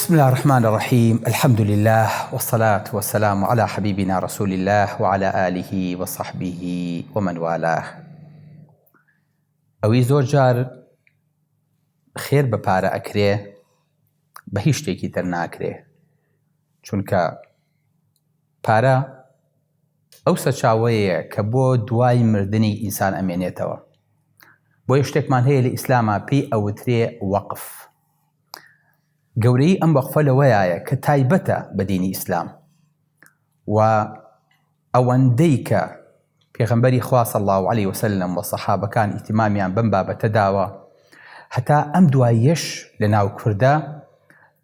بسم اللە الرحمن الرحیم الحمد للە والصلاة والسلام علی حبیبنا رسول اللە وعلی آله وصحبه ومن والاه. ئەوەی زۆر جار خێر بە پارە ئەکرێ بە هیچ شتێکی تر ناکرێ چونکە پارە ئەو سەرچاوەیە کە بۆ دوای مردنی ئینسان ئەمێنێتەوە بۆیە شتێکمان هەیە لە ئیسلاما پێی ئەوترێ وەقف گەورەیی ئەم وەقفە لەوەیایە کە تایبەتە بە دینی ئیسلام و ئەوەندەی کە پێغەمبەری خوا صلی اللە علیە وسلم و سەحابەکان ئیهتیمامیان بەم بابەتە داوە هەتا ئەم دواییەش لە ناو کوردا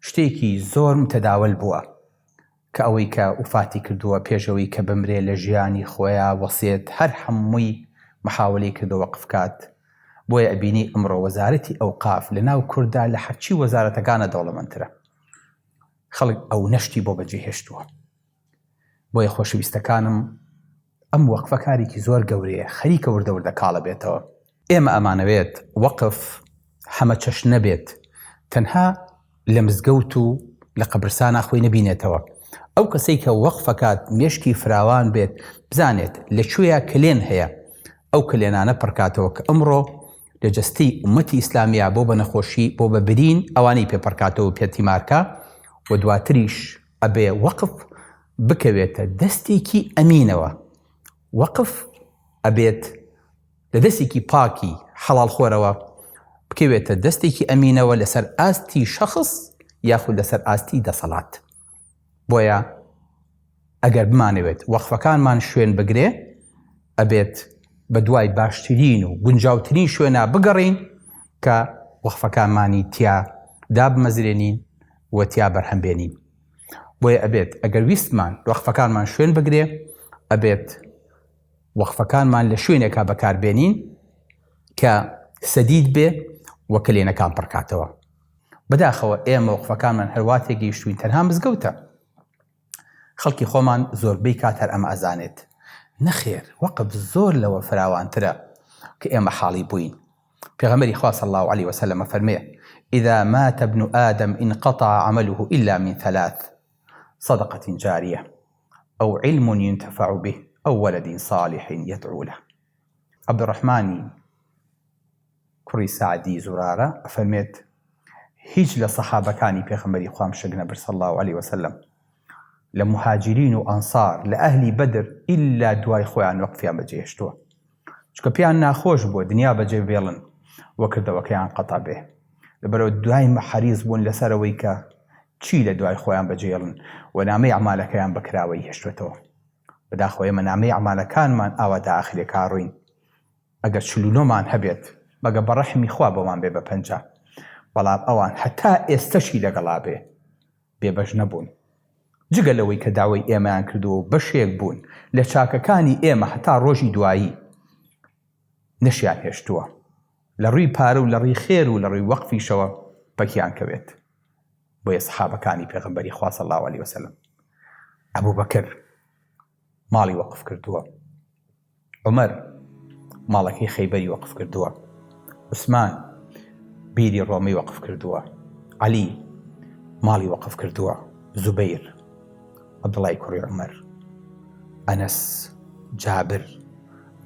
شتێکی زۆر متەداول بووە کە ئەوەی کە وفاتی کردووە پێش ئەوەی کە بمرێ لە ژیانی خۆیا وەسێت هەر هەمووی محاوەلەی کردووە وەقف کات بۆیە ئەبینی ئەمڕۆ وەزارەتی ئەوقاف لە ناو کوردا لە هەرچی وەزارەتەکانە دەوڵەمەندترە خەڵک ئەونە شتی بۆ بەجێ هێشتووە. بۆیە خۆشەویستەکانم ئەم وەقفە کارێکی زۆر گەورەیە خەریکە وردە وردە کاڵە بێتەوە. ئێمە ئەمانەوێت وەقف هەمەچەشنە بێت تەنها لە مزگەوت و لە قەبرسانا خۆی نەبینێتەوە ئەو کەسەی کە وەقفەکات مێشکی فراوان بێت بزانێت لە کوێیا کەلێن هەیە ئەو کەلێنانە پڕکاتەوە کە ئەمڕۆ لە جەستەی ئومەتی ئیسلامیا بۆ بە نەخۆشی بۆ بە برین ئەوانەی پێ پڕکاتەوە پێ تیمارکا و دواتریش ئەبێ وەقف بکەوێتە دەستێکی ئەمینەوە، وەقف ئەبێت لە دەستێکی پاکی حەڵاڵ خۆرەوە بکەوێتە دەستێکی ئەمینەوە لەسەر ئاستی شەخص یاخود لەسەر ئاستی دەسەڵات. بۆیە ئەگەر بمانەوێت وەقفەکانمان شوێن بگرێ ئەبێت بە دوای باشترین و گونجاوترین شوێنا بگەڕین کە وەقفەکانمانی تیا دابمەزرێنین و تیا بەرهەم بێنین. بۆیە ئەبێت ئەگەر ویستمان وەقفەکانمان شوێن بگرێ ئەبێت وەقفەکانمان لە شوێنێکا بەکاربێنین کە سەدید بێ و کەلێنەکان پڕکاتەوە. بەداخەوە ئێمە وەقفەکانمان هەروا تێگەیشتوین تەنها مزگەوتە. خەڵکی خۆمان زۆربەی کات هەر ئەمە ئەزانێت. نەخێر وەقف زۆر لەوە فراوانترە کە ئێمە حاڵی بووین. پێغەمبەری خوا صلی اللە علیە وسلم ئەفەرمێ، اذا مات ابن آدم انقطع عمله الا من ثلاث، صدقە جاریە، او علم ينتفع به، او ولد صالح يدعو له. عبدالرحمانی کوڕی سەعدی زورارە ئەفەرمێت، هیچ لە سەحابەکانی پێغەمبەری خوام شک نەبرد صلی اللە علیە وسلم لە موهاجرین و ئەنصار لە ئەهلی بەدر ئیلا دوای خۆیان وەقفیان بەجێهێشتووە. چونکە پێیان ناخۆش بووە دنیا بەجێ بێڵن و کردەوەکەیان قەتع بێ لەبەرەوە دایمە حەریص بوون لەسەر ئەوەی کە چی لە دوای خۆیان بەجێڵن و نامەی ئەعمالەکەیان بە کراوەیی هێشتوێتەوە. بەداخەوە ئێمە نامەی ئەعمالەکانمان ئاوا داخلێکا ڕووین ئەگەر 49 مان هەبێت مەگە بە ڕەحمی خوا بۆمان بێ بە 50 بەڵام ئەوان هەتا ئێستەشی لەگەڵا بێ بێبەش نەبوون. جگە لەوەی کە داوای ئێمەیان کردووە و بەشێک بوون لە چاکەکانی ئێمە هەتا ڕۆژی دوایی نەشیان هێشتووە لە ڕووی پارە و لە ڕووی خێر و لە ڕووی وەقفیشەوە پەکیان کەوێت. بۆیە سەحابەکانی پێغەمبەری خوا صلی اللە علیە وسلم ئەبوبەکر ماڵی وەقف کردووە. عومەر ماڵەکەی خەیبەری وەقف کردووە، عوسمان بیری ڕۆمی وەقف کردووە، عەلی ماڵی وەقف کردووە، زوبەیر، عەبدوڵای کوڕی عومەر، ئەنەس، جابر،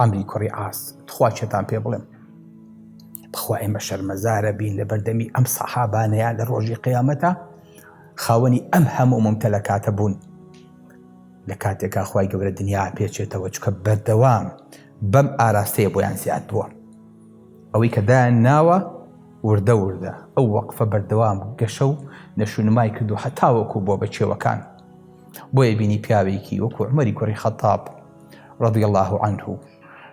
عەمری کوڕی عاس، تخوا چێتان پێ بڵێم بخوا ئێمە شەرمەزارە بین لە بەردەمی ئەم سەحابانەیە لە ڕۆژی قیامەتە خاوەنی ئەم هەموو ممتەلەکاتە بوون. لە کاتێکا خوای گەورە دنیا ئەپێچێتەوە چونکە بەردەوام بەم ئاراستەیە بۆیان زیاد بووە ئەوەی کە دایان ناوە وردە وردە ئەو وەقفە بەردەوام گەشە و نەشونمای کردو هەتاوەکو بۆ بە کێوەکان بۆیە بینی پیاوێکی وەکو عومەری کوڕی خەتاب رضی الله عنه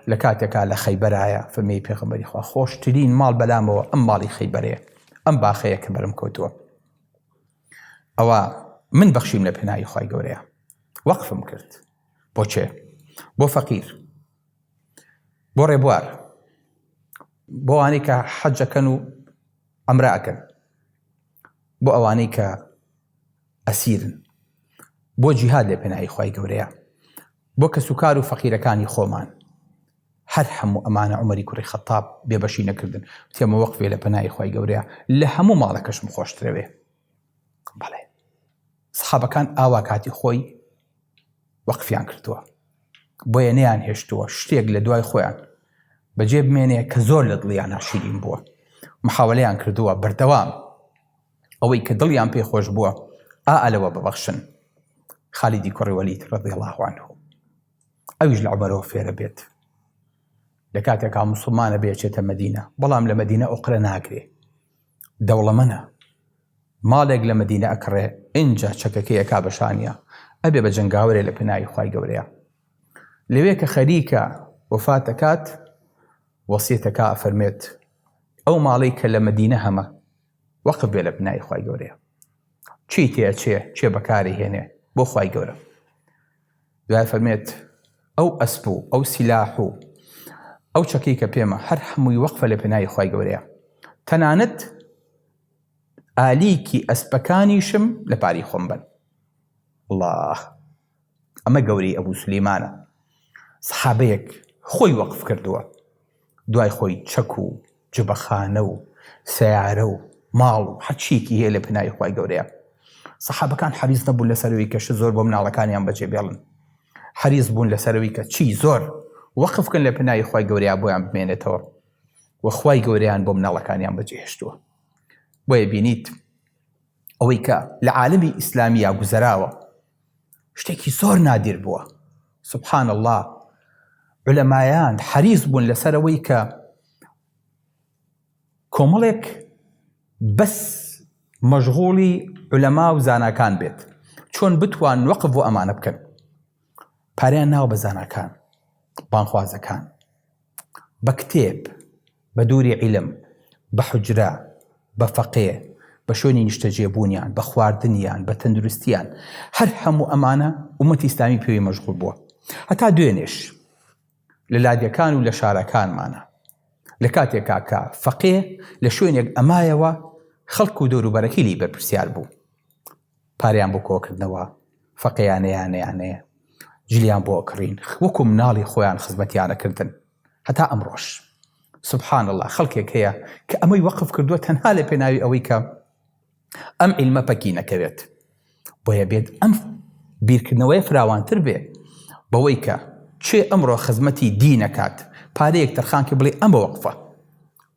لە کاتێکا لە خەیبەرایە فەرمی پێغەمبەری خوا خۆشترین ماڵ بەلامەوە ئەم ماڵی خەیبەرەیە ئەم باخەیە کە بەرم کەوتووە ئەوە من بەخشیم لە پێناوی خوای گەورەیە وەقفم کرد بۆ چێ بۆ فەقیر بۆ ڕێبوار بۆ ئەوانەی کە حەجەکەن و ئەمراکەن بۆ ئەوانەی کە ئەسیرن بۆ جیهاد لە پێناوی خوای گەورەیە بۆ کەسوکار و فەقیرەکانی خۆمان هەر هەموو ئەمانە عومەری کوڕی خەتاب بێبەشی نەکردن تێمە وەقفێ لە پەنای خوای گەورەیە لە هەموو ماڵەکەشم خۆشترەوێ. بەڵێ سەحابەکان ئاوا کاتی خۆی وەقفیان کردووە بۆیە نەیان هێشتووە شتێک لە دوای خۆیان بەجێ بمێنێ کە زۆر لە دڵیان ناشیرین بووە محاولەیان کردووە بەردەوام ئەوەی کە دڵیان پێ خۆش بووە ئا ئەلەوە ببەخشن خالیدی کوڕی وەلید رضی الله عنه ئەویش لە عومەرەوە فێرە بێت لە کاتێکا مسلمانە بێچێتە مەدینە بەڵام لە مەدینە ئۆقرە ناگرێ دەوڵەمەنە ماڵێک لە مەدینە ئەکڕێ ئینجا چەکەکەی ئەکا بە شانیا ئەبێ بە جەنگاوەرێ لە پێناوی خوای گەورەیا لەوێ کە خەریکە وەفات ئەکات وەسیەتەکا ئەفەرمێت ئەو ماڵەی کە لە مەدینە هەمە وەقف بێ لە پێناوی خوای گەورەیە چی تێ ئەچێ کێ بەکاری هێنێ بۆ خوای گەورە دوای فەرمێت ئەو ئەسپ و ئەو سیلاح و ئەو چەکەی کە پێمە هەر هەمووی وەقفە لە پێناوی خوای گەورەیە تەنانەت ئالیکی ئەسپەکانیشم لە پاری خۆم بن الله ئەمە گەورەی ئەبوو سلیمانە سەحابەیەک خۆی وەقف کردووە دوای خۆی چەک و جبەخانە و سەیارە و ماڵ و هەرچیەکی هەیە لە پێناوی خوای گەورەیە. سەحابەکان حەریس نەبوون لەسەرەوەی کە شت زۆر بۆ مناڵەکانیان بەجێ بێڵن. حەریس بوون لەسەرەوەی کە چی زۆر وەقف بکەن لە پێناوی خوای گەورەیە بۆیان بمێنێتەوە و خوای گەورەیان بۆ مناڵەکانیان بەجێهێشتووە. بۆیە بینیت ئەوەی کە لە عالەمی ئیسلامییا گوزەراوە شتێکی زۆر نادیر بووە سبحان اللە عولەمایان حەریس بوون لەسەرەوەی کە کۆمەڵێک بەس مەشغوڵی عولەما و زاناکان بێت چۆن بتوان وەقف بۆ ئەمانە بکەن پاریان ناوە بە زاناکان بانخوازەکان بە کتێب بە دووری عیلم، بە حوجرە، بە فەقێ، بە شوێنی نیشتەجێبوونیان، بە خواردنیان، بە تەندروستیان، هەر هەموو ئەمانە ئوممەتی ئیسلامی پێوەی مەشغوڵ بووە. هەتا دوێنێش لە لادێکان و لە شارەکانمانە لە کاتێکا کە فەقێ لە شوێنێک ئەمایەوە خەڵک و دەوروبەرەکەی لێی بەرپرسیار بوو. پارەیان بۆ کۆکردنەوە، فەقێیانەیانەیانەیە جلیان بۆ ئەکڕین، وەکو مناڵی خۆیان خزمەتیان ئەکردن. هەتا ئەمڕۆش سبحان اللە خەڵکێک هەیە کە ئەمەی وەقف کردووە تەنها لە پێناوی ئەوەی کە ئەم عیلمە پەکی نەکەوێت بۆیە بێت ئەم بیرکردنەوەی فراوانتر بێ بەوەی کە چێ ئەمڕۆ خزمەتی دینەکات پارەیەک تەرخانکە بڵێ ئەمە وەقفە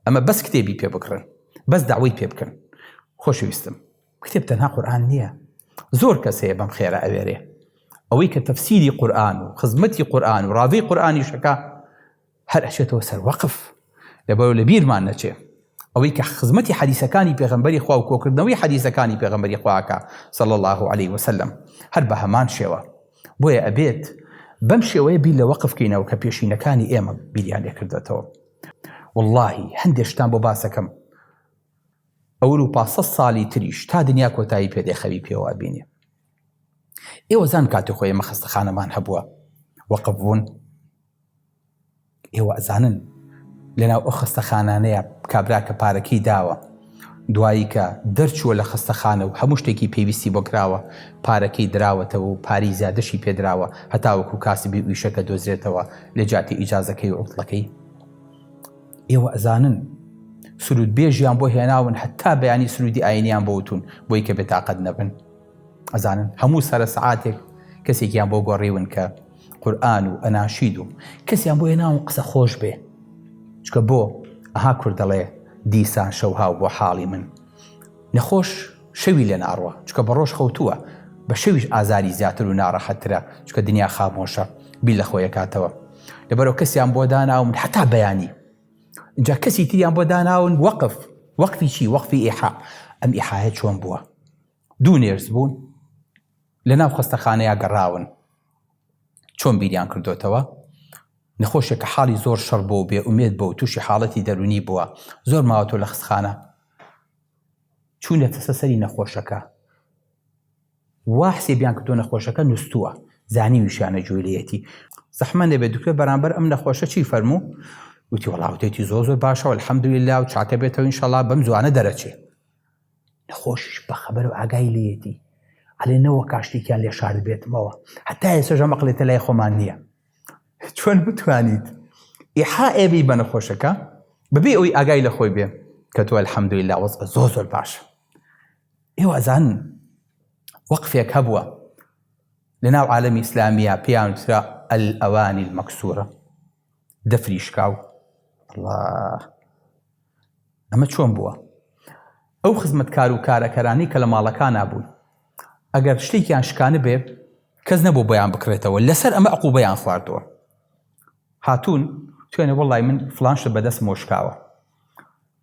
ئەمە بەس کتێبی پێ بکڕن بەس داوای پێ بکەن خۆشەویستم کتێب تەنها قورئان نییە زۆر کەس هەیە بەم خێرە ئەوێرێ ئەوەی کە تەفسیری قورئان و خزمەتی قورئان و ڕاڤەی قورئانیش ئەکا هەر ئەچێتەوە سەر وەقف لەبەر لە بیرمان نەچێ ئەوەی کە خزمەتی حەدیسەکانی پێغەمبەری خوا و کۆکردنەوەی حەدیسەکانی پێغەمبەری خواکە صلی الله علیه وسلم هەر بە هەمان شێوە بۆیە ئەبێت بەم شێوەیە بیر لە وەقف کەینەوە کە پێشینەکانی ئێمە بیریان لێکردێتەوە واللهی هەندێک شتان بۆ باسەکەم ئەوروپا سەد سالی تریش تا دنیا کۆتایی پێ دێ خەوی پێوە ئەبینێ. ئێوە زان کاتی خۆی ئێمە خەستەخانەمان هەبووە وەقف بوون ئێوە ئەزانن لەناو ئەو خەستەخانانەیە کابرا کە پارەکەی داوە دوایی کە دەرچووە لە خەستەخانە و هەموو شتێکی پێویستی بۆ کراوە پارەکەی دراوەتەوە و پارەی زیادەشی پێدراوە هەتاوەکو کاسبی و ئیشەکە دۆزرێتەوە لە جیاتی ئیجازەکەی و عوتڵەکەی ئێوە ئەزانن سرود بێژیان بۆ هێناون هەتا بەیانی سرودی ئاینیان بۆ وتون بۆی کە بێتاقەت نەبن ئەزانن هەموو سەرە سەعاتێک کەسێکیان بۆ گۆڕیون کە قورآن و ئەناشید و کەسیان بۆ هێناون قسە خۆش بێ چکە بۆ ئەها کورد دەڵێ دیسان شەو هاو بۆ حاڵی من نەخۆش شەوی لێ ناڕوا چونکە بە ڕۆژ خەوتووە بە شەویش ئازاری زیاتر و ناڕەحەتترە چونکە دنیا خامۆشە بیر لە خۆی ئەکاتەوە لەبەرەوە کەسیان بۆ داناون هەتا بەیانی اینجا کەسی تریان بۆ داناون وەقف وەقفی چی وەقفی ئیحا ئەم ئیحایە چۆن بووە دوو نێرس بوون لە ناو خەستەخانەیە گەڕاون چۆن بیریان کردوتەوە نەخۆشێک کە حاڵی زۆر شەڕ بۆ بێ ئومێد بۆ تووشی حاڵەتی دەرونی بووە زۆر ماوەتەوە لە خستخانە چوونەتە سەری نەخۆشەکە وا حسێبیان کردووە نەخۆشەکە نووستووە زانیویشیانە گوێی لێیەتی زەحمە نەبێت دکتۆر بەرامبەر ئەم نەخۆشە چی فەرموو وتی وەڵا وتێتی زۆر زۆر باشە الحمدلله و چاکە بێتەوە ئینشەڵا بەم زوانە دەرەچێ نەخۆشیش بە خەبەر و ئاگای لێیەتی ئەلێ نەوە کاشتێکیان لێ شارد بێتمەوە هەتا ئێستا ژەمە قلێتە لای خۆمان نییە چۆن بتوانیت ئیحا ئێبی بە نەخۆشەکە بەبێ ئەوی ئاگای لە خۆی بێ کە تۆ الحمدلله وەزع زۆر زۆر باشە ئێوە ئەزانن. وەقفێک هەبووە لە ناو عالەمی ئیسلامیە پێیان وترا الئەوانی المەکسورە دەفری شکاو اللە ئەمە چۆن بووە ئەو خزمەتکار و کارەکەرانی کە لە ماڵەکانا بوون ئەگەر شتێکیان شکانبێ کەس نەبوو بۆیان بکڕێتەوە لەسەر ئەمە عقوبەیان خواردووە هاتوون توێنە وەڵی من فلان شت بەدەستمەوە شکاوە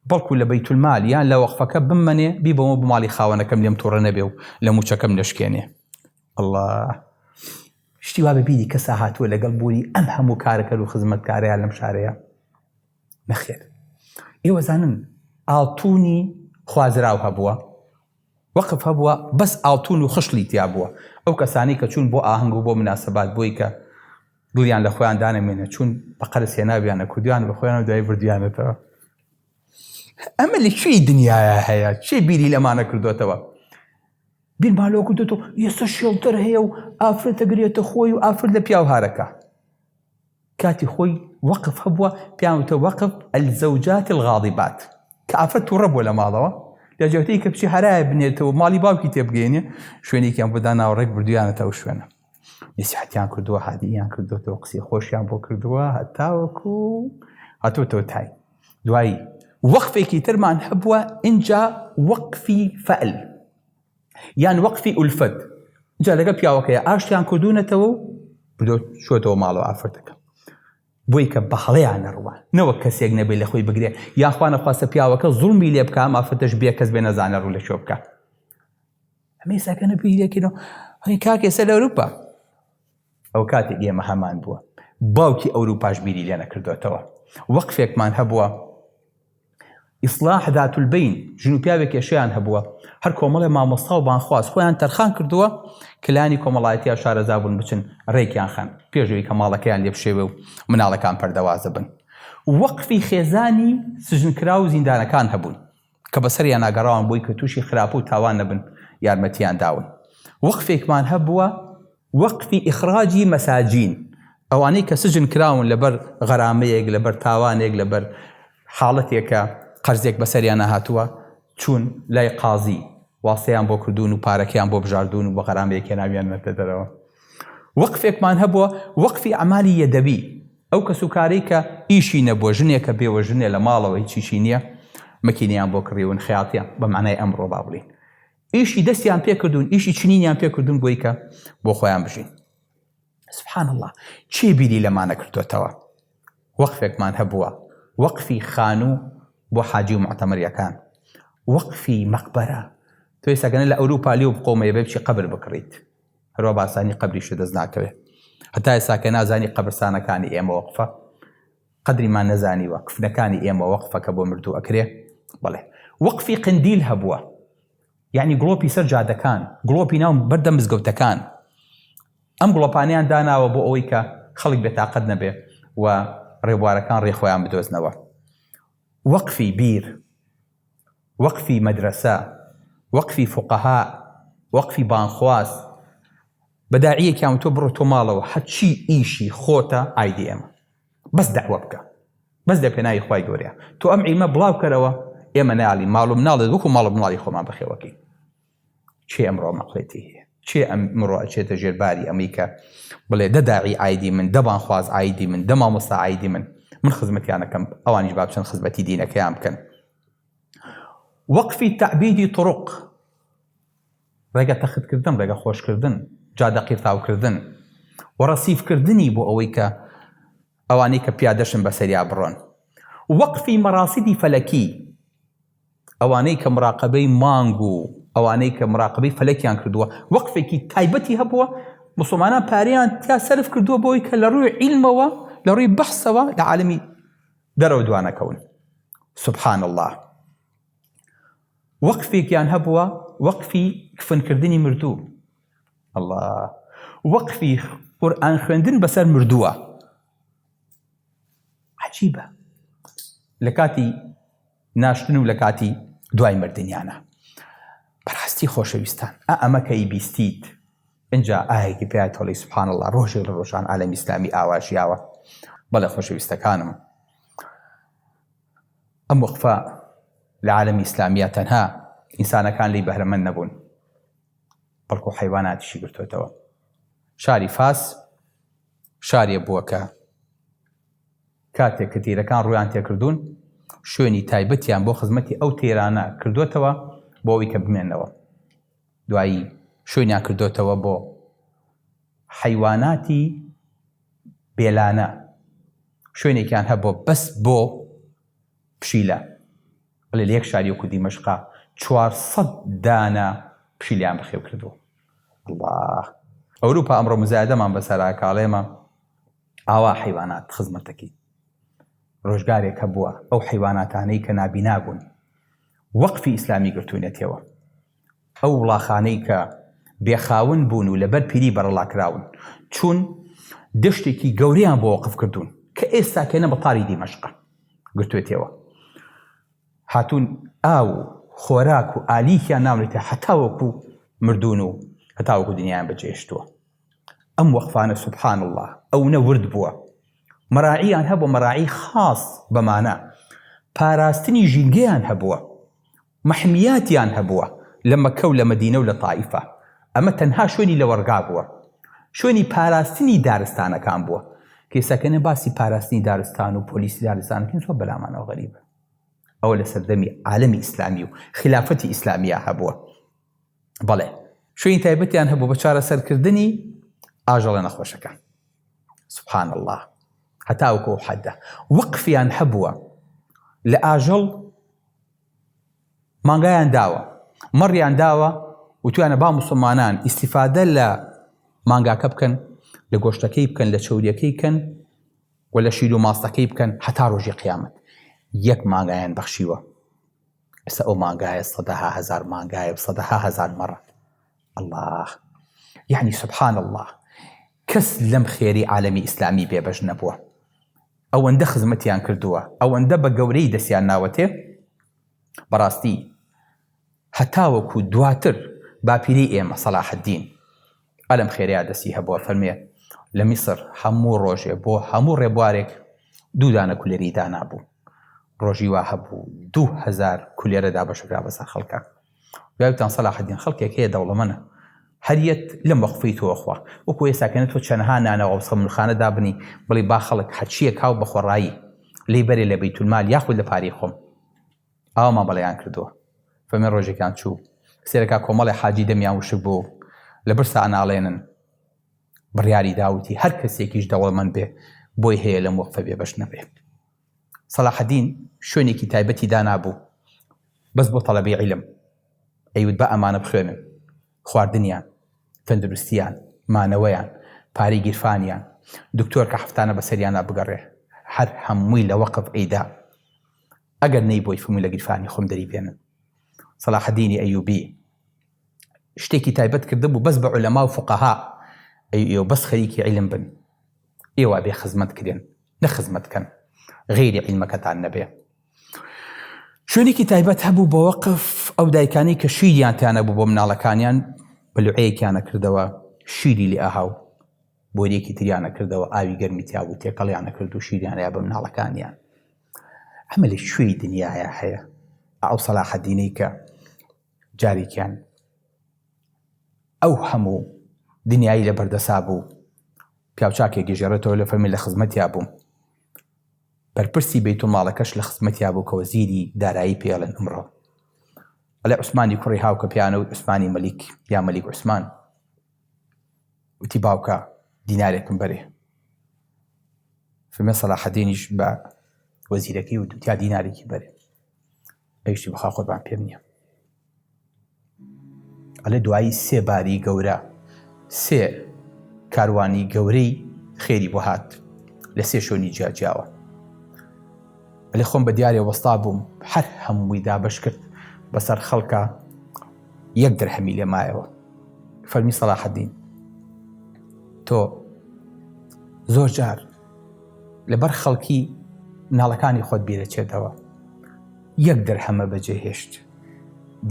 بەڵکو لە بەیتولمال یان لە وەقفەکە بممەنێ بیبەمەوە بۆ ماڵی خاوەنەکەم لێم توڕە نەبێ و لە موچەکەم نەشکێنێ اللە شتی وا بە بیری کەسا هاتووە لەگەڵ بوونی ئەم هەموو کارەکەر و خزمەتکارەیان لەم شارەیە نەخێر ئێوە زانن ئاڵتونی خوازراو هەبووە وەقف هەبووە بەس ئاڵتون و خشڵی تیا بووە ئەو کەسانی کە چوون بۆ ئاهەنگ و بۆ مناسبات بۆی کە دڵیان لە خۆیان دانەمێنێ چوون بە قەرز هێناویانە کوردیان بە خۆیان و دوای بردیانەتەوە ئەمە لە کوێی دنیاە هەیە چێ بیری لەمانە کردوێتەوە بیرمان لەوە کردوێتەوە ئێستا شێڵتەر هەیە و ئافرەتە گرێتە خۆی و ئافرەت لە پیاو هارەکە کاتی خۆی وەقف هەبووە پێیان وتە وەقف الزوجات الغاضبات کە ئافرەت تووڕە بووە لە ماڵەوە لە جێگەی کە بچی هەرایە بنێتەوە ماڵی باوکی تێبگەێنێ شوێنێکیان بۆ داناوە ڕێک بردویانەتە ئەو شوێنە نسیحەتیان کردووە هادییان کردوێتەوە قسەی خۆشیان بۆ کردووە هەتاوەکو هاتووەتەوە تای دوایی وەقفێکی ترمان هەبووە ئینجا وەقفی فەل یان وەقفی ئولفەت جا لەگە پیاوەکەی ئاشتیان کردوونەتەوە و بردۆ چۆتەوە ماڵەوە ئافرەتەکە بۆی کە بە هەڵەیان نەڕوان نەوەک کەسێک نەبێت لە خۆی بگرێ یاخوا نەخواستە پیاوەکە زوڵمی لێ بکە ئەم ئافرەتەش بێ کەس بێ نەزانێ ڕوو لە کوێ بکە ئەمە ئێستا نەبیرێکینەوە هەی کاک ئێستا لە ئەوروپا ئەو کاتێک ئێمە هەمان بووە باوکی ئەوروپاش بیری لێ نەکردوێتەوە وەقفێکمان هەبووە ئیسلاح ذات البین ژن و پیاوێک کێشەیان هەبووە هەر کۆمەڵێ مامۆستا و بانخواز خۆیان تەرخان کردووە کە لایەنی کۆمەڵایەتیا شارەزا بوون بچن ڕێکیان خەن پێش ئەوەی کە ماڵەکەیان لێ بشێوێ و مناڵەکان پەردەوازە بن وەقفی خێزانی سجنکراو و زیندانەکان هەبوون کە بەسەریانا گەڕاون بۆی کە تووشی خراپە و تاوان نەبن یارمەتیان داون وەقفێکمان هەبووە وەقفی ئیخراجی مەساجین، ئەوانەی کە سجن کراون لەبەر غەرامەیەک، لەبەر تاوانێک، لەبەر حاڵەتێک کە قەرزێک بەسەریانا هاتووە، چوون لای قازی واستەیان بۆ کردوون و پارەکەیان بۆ بژاردوون و بە غەرامەیەک هێناویاننەتە دەرەوە. وەقفێکمان هەبووە وەقفی ئەعمالی یەدەوی، ئەو کەسوکارەی کە ئیشی نەبووە، ژنێکە بێوەژنە لە ماڵەوە هیچیشی نییە، مەکینەیان بۆ کڕیون، خەیاتیان، بە مەعنای ئەمڕۆ با بڵێین، ئیشی دەستیان پێ کردوون ئیشی چنینیان پێ کردوون بۆی کە بۆ خۆیان بژین سبحان الله چی بیری لەمانە کردوێتەوە وەقفێکمان هەبووە وەقفی خانوو بۆ حاجی و معتەمەریەکان وەقفی مەقبەرە تۆ ئێستا لە ئەوروپا لێو بقۆمەیە بێ بچی قەبر بکڕیت هەروە باسانی قەبریشە دەست ناکەوێت هەتا ئێستا کە نازانی قەبرسانەکانی ئێمە وەقفە قەدریمان نەزانیوە کفنەکانی ئێمە وەقفە کە بۆ مردوو ئەکرێ بەڵێ وەقفی قندیل هەبووە یعنی گڵۆپی سەر جادەکان گڵۆپی ناو بەردەم مزگەوتەکان ئەم گڵۆپانیان داناوە بۆ ئەوەی کە خەڵک بێتاقەت نەبێ و ڕێبوارەکان ڕێ خۆیان بدۆزنەوە وەقفی بیر وەقفی مەدرەسە وەقفی فقەها وەقفی بانخواز بە داعیەکیان وتوە بڕۆ تۆ ماڵەوە هەرچی ئیشی خۆتە ئایدی ئێمە بەس دەعوە بکە بەس لە پێناوی خوای گەورەیە تۆ ئەم عیلمە بڵاو کەرەوە ئێمە ناڵی ماڵ و مناڵت وەکو ماڵ و مناڵی خۆمان بەخێوەکەین چێ ئەمڕۆ مەقلێتی هەیە چێ ئەم مڕۆ ئەچێتە ژێر باری ئەمەی کە بڵێ دە داعی ئایدی من دە بانخواز ئایدی من دە مامۆستا ئایدی من من خزمەتیانەکەم ئەوانیش با بچن خزمەتی دینەکەیان بکەن وەقفی تەعبیدی طرق ڕێگە تەختکردن، ڕێگە خۆشکردن، جادە قیرتاوکردن و ڕەسیفکردنی بۆ ئەوەی کە ئەوانەی کە پیادەشن بەسەریا بڕۆن. وەقفی مەراسیدی فەلەکی، ئەوانەی کە مراقەبەی مانگ و ئەوانەی کە مراقەبەی فەلەکیان کردووە، وەقفێکی تایبەتی هەبووە، موسڵمانان پارەیان تیا سەرف کردووە بۆی کە لە ڕووی عیلمەوە، لە ڕووی بەحسەوە لە عالەمی دەرەوە دوانەکەون. سبحان اللە. وەقفێکیان هەبووە وەقفی کفنکردنی مردوو اللە وەقفی قورئان خوێندن بەسەر مردووە عجیبە لە کاتی ناشتن و لە کاتی دوای مردنیانە بەڕاستی خۆشەویستان ئا ئەمە کە ئی بیستیت ئینجا ئاهێکی پیا تۆڵی سبحان الله ڕۆژێک لە ڕۆژان عالەمی ئیسلامی ئاوا ژیاوە بەڵێ خۆشەویستەکانم ئەم وەقفە لە عالەمی ئیسلامییا تەنها ئینسانەکان لێی بەهرەمەند نەبوون. بەڵکو حەیواناتیشی گرتۆتەوە. شاری فاس شارێ بووە کە کاتێک کە تیرەکان ڕوویان تێکردوون شوێنی تایبەتیان بۆ خزمەتی ئەو تیرانە کردوێتەوە بۆ ئەوی کە بمێنەوە دوایی شوێنیان کردوێتەوە بۆ حەیواناتی بێلانە شوێنێکیان هەبووە بەس بۆ پشیلە بڵێ لە یەک شاری وەکو دیمەشقا 400 دانە پشیلیان بەخێو کردووە الله ئەوروپا ئەمڕۆ مزایدەمان بەسەرا کاڵێمە ئاوا حیوانات خزمەتەکەی ڕۆژگارێک هەبووە ئەو حیواناتانەی کە نابینا بوون وەقفی ئیسلامی گرتوونەتەوە ئەو وڵاخانەی کە بێ خاوەن بوون و لەبەر پیری بەڕەڵا کراون چوون دەشتێکی گەورەیان بۆ وەقف کردوون کە ئێستا کێنە مەتاری دیمەشقە گرتوێتەوە هاتوون ئاو و خۆراک و ئالیکیان ناونێتە هەتاوەکو مردوون و هەتاوەکو دنیایان بەجێهێشتووە ئەم وەقفانە سبحان الله ئەونە ورد بووە مەراعیان هەبوو مەراعی خاص بەمانە پاراستنی ژینگەیان هەبووە مەحمیاتیان هەبووە لە مەککە و لە مەدینە و لە تائیفە، ئەمە تەنها شوێنی لەوەڕگا بووە، شوێنی پاراستنی دارستانەکان بووە، کە ئێستا کە باسی پاراستنی دارستان و پۆلیسی دارستانەکەین زۆر بەلامانەوە غەریبە، ئەوە لە سەردەمی عالەمی ئیسلامی و خیلافەتی ئیسلامییا هەبووە. بەڵێ شوێنی تایبەتیان هەبوو بە چارەسەرکردنی ئاژەڵە نەخۆشەکان. سبحان اللە هەتاوەکو ئەو حەدە وەقفیان هەبووە لە ئاژەڵ مانگایان داوە مەڕیان داوە وتویانە با موسڵمانان ئیستیفادە لە مانگاکە بکەن لە گۆشتەکەی بکەن لە چەوریەکەی کەن و لە شیر و ماستەکەی بکەن هەتا ڕۆژی قیامەت یەک مانگایان بەخشیوە ئێستا ئەو مانگایە سەدەها هەزار مانگایە و سەدەها هەزار مەڕە الله یعنی سبحان الله کەس لەم خێری عالەمی ئیسلامی بێبەش نەبووە ئەوەندە خزمەتیان کردووە ئەوەندە بە گەورەی دەستیان ناوەتێ بەڕاستی هەتاوەکو دواتر باپیرەی ئێمە سەلاحەدین ئەلم خێرەیە دەستی هەبووە فەرمێ لە میسر هەموو ڕۆژێ بۆ هەموو ڕێبوارێک دوو دانە کولێری دانابوو ڕۆژی وا هەبوو 2000 کولێرە دابەشکرا بەسەر خەڵکە دوایتان سەلاحەدین خەڵکێک هەیە دەوڵەمەنە هەریەت لەم وەقفەی تۆ خوا وەکو ئێستا کەنە تۆ چەنەها نانەوە و سەمونخانە دابنی بڵی با خەڵک هەرچیەک هاو بە خۆڕایی لێی بەرێ لە بەیتولمال یاخود لە پارەی خۆم ئاوا مامەڵەیان کردووە فەرمی ڕۆژێکیان چوو سێرەکا کۆمەڵێ حاجی دەمیان وشک بوو لە برسا ئەناڵێنن بڕیاری داوتی هەر کەسێکیش دەوڵەمەند بێ بۆی هەیە لەم وەقفە بێبەش نەبێ سەلاحەدین شوێنێکی تایبەتی دانابوو بەس بۆ تەڵەبەی عیلم ئەیوت با ئەمانە بخوێنن خواردنیان، تەندروستیان، مانەوەیان، پارەی گیرفانیان، دکتۆر کە هەفتانە بەسەریانا بگەڕێ، هەر هەمووی لە وەقف ئەیدا. ئەگەر نەیبۆی فەرمووی لە گیرفانی خۆم دەری بێنن. سەلاحەدینی ئەیوبی شتێکی تایبەت کردبوو بەس بە عولەما و فوقەها، ئەی ئێوە بەس خەریکی عیلم بن، ئێوە ئەبێ خزمەت کرێن، نە خزمەت کەن، غەیری عیلمەکەتان نەبێ. شوێنێکی تایبەت هەبوو بۆ وەقف ئەو دایکانەی کە شیریان تیانە بوو بۆ مناڵەکانیان بلوعەیەکیانە کردەوە شیری لێ ئەها و بۆریەکی تریانە کردەوە ئاوی گەرمی تیا بوو تێکەڵیانە کرد و شیریانەیە بە مناڵەکانیان ئەمە لە کوێی دنیاە هەیە ئەو سەلاحەدینەی کە جارێکیان ئەو هەموو دنیایی لە بەردەسا بوو پیاوچاکێک گەژێڕێتەوە لە فەرمی لە خزمەتیا بووم بەرپرسی بەیتوڵماڵەکەش لە خزمەتیا بوو کە وەزیری دارایی پێ ئەڵێن ئەمڕۆ. ئەڵێ عوسمانی کوڕی هاو کە پێیانە وت عوسمانی مەلیک یا مەلیک عوسمان. وتی باوکە دینارێکم بەرێ. فەرمی سەلاحەدینیش بە وەزیرەکەی وت تیا دینارێکی بەرێ. ئەویشتی بەخوا قوربان پێم نییە. ئەڵێ دوایی سێ باری گەورە سێ کاروانی گەورەی خێری بۆ هات لە سێ شوێنی جیاجیاوە ئەلێ خۆم بە دیارێ وەستا بووم هەر هەمووی دابش کرد بەسەر خەڵکە یەک درهەمی لێ مایەوە فەرمی سەلاحەدین تۆ زۆر جار لەبەر خەڵکی مناڵەکانی خۆت بیرەچێتەوە یەک درهەمە بەجێ هێشت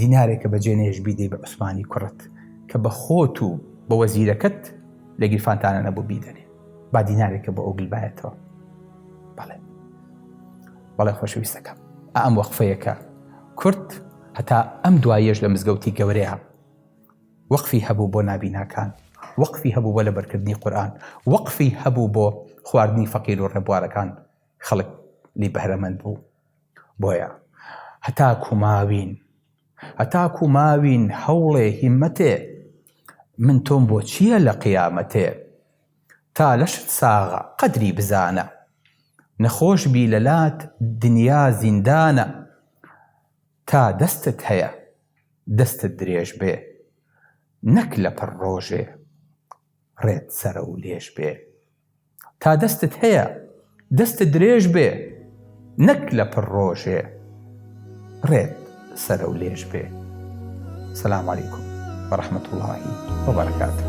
دینارێکە بەجێ نەهێشت بیدەی بە عوسمانی کوڕت کە بە خۆت و بە وەزیرەکەت لە گیرفانتانە نەبوو بیدەنێ با دینارێکە بۆ ئەو گلبایەتەوە بەڵێ بەڵێ خۆشەویستەکەم ئەم وەقفەیەکە کورد هەتا ئەم دواییەش لە مزگەوتی گەورەیە. وەقفی هەبوو بۆ نابیناکان، وەقفی هەبوو بۆ لەبەرکردنی قورئان، وەقفی هەبوو بۆ خواردنی فەقیر و ڕێبوارەکان، خەڵک لێی بەهرەمەند بوو. بۆیە هەتاکو ماوین، هەتاکو ماوین هەوڵێ هیممەتێ، من تۆم بۆ چییە لە قیامەتێ؟ تا لەشت ساغە قەدری بزانە، نەخۆش بی لەلات دنیا زیندانە، تا دەستت هەیە دەستت درێژ بێ، نەک لەپڕ ڕۆژێ ڕێت سەرەو لێژ بێ. تا دەستت هەیە دەستت درێژ بێ، نەک لەپڕ ڕۆژێ ڕێت سەرەو لێژ بێ. سلام علیکم و رحمة اللە و برکاته.